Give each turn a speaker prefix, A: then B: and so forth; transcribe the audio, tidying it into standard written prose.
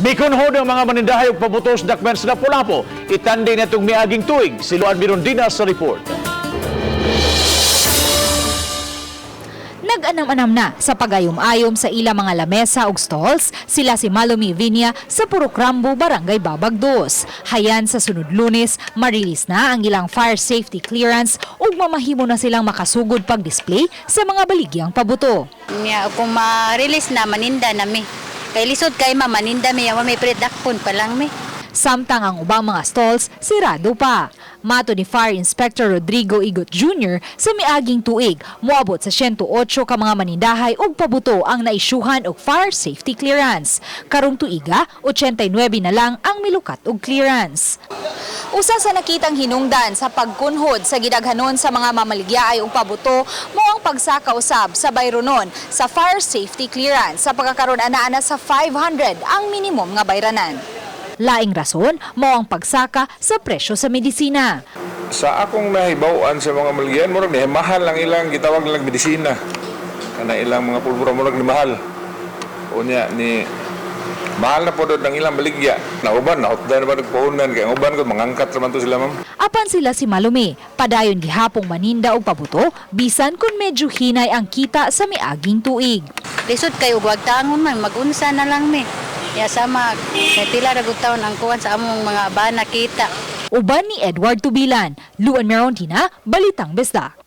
A: Mikunhod ang mga manindahay og pabuto sa dakbayan sa Lapu-Lapu. Itandi na itong miaging tuig. Si Luan Mirondina sa report.
B: Nag-anam-anam na sa pagayom-ayom sa ilang mga lamesa ug stalls sila si Malumi Vinya sa Purok Rambo, Barangay Babag 2. Hayan sa sunod Lunes, ma-release na ang ilang fire safety clearance ug mamahimo na silang makasugod pag-display sa mga baligyang pabuto.
C: Nya kung ma-release na, maninda na mi. Kay lisod kay ma maninda mi, wa may predakpon pa lang mi.
B: Samtang ang ubang mga stalls sirado pa. Mato ni Fire Inspector Rodrigo Igot Jr. sa miaging tuig, moabot sa 108 ka mga manindahay ug pabuto ang naisyuhan og fire safety clearance. Karong tuiga, 89 na lang ang milukat og clearance. Usa sa nakitang hinungdan sa pagkunhod sa gidaghanon sa mga mamaligya ay og pabuto mo ang pagsaka usab sa bayronon sa fire safety clearance sa pagkakaroon ana-ana sa 500 ang minimum nga bayranan. Laing rason mao ang pagsaka sa presyo sa medisina.
D: Sa akong nahibaw-an sa mga maligyan, murag ni mahal ang ilang gitawag nilang medisina. Kana ilang mga pulbura, murag ni mahal. Unya ni mahal na po ang ilang baligya. Nauban, nahutdan na ba nagpuhunan kay ang uban ko mangangkat raman to sila, ma'am.
B: Apan sila si Malume, padayon gihapong maninda og pabuto bisan kung medyo hinay ang kita sa miaging tuig.
C: Lisod kay ug wag tangon man, magunsa na lang mi. Ya sama kay pila ra gud taon ang kuan sa among mga bana kita.
B: Uban ni Edward Tubilan, Luan Merontina, Balitang Bisdak.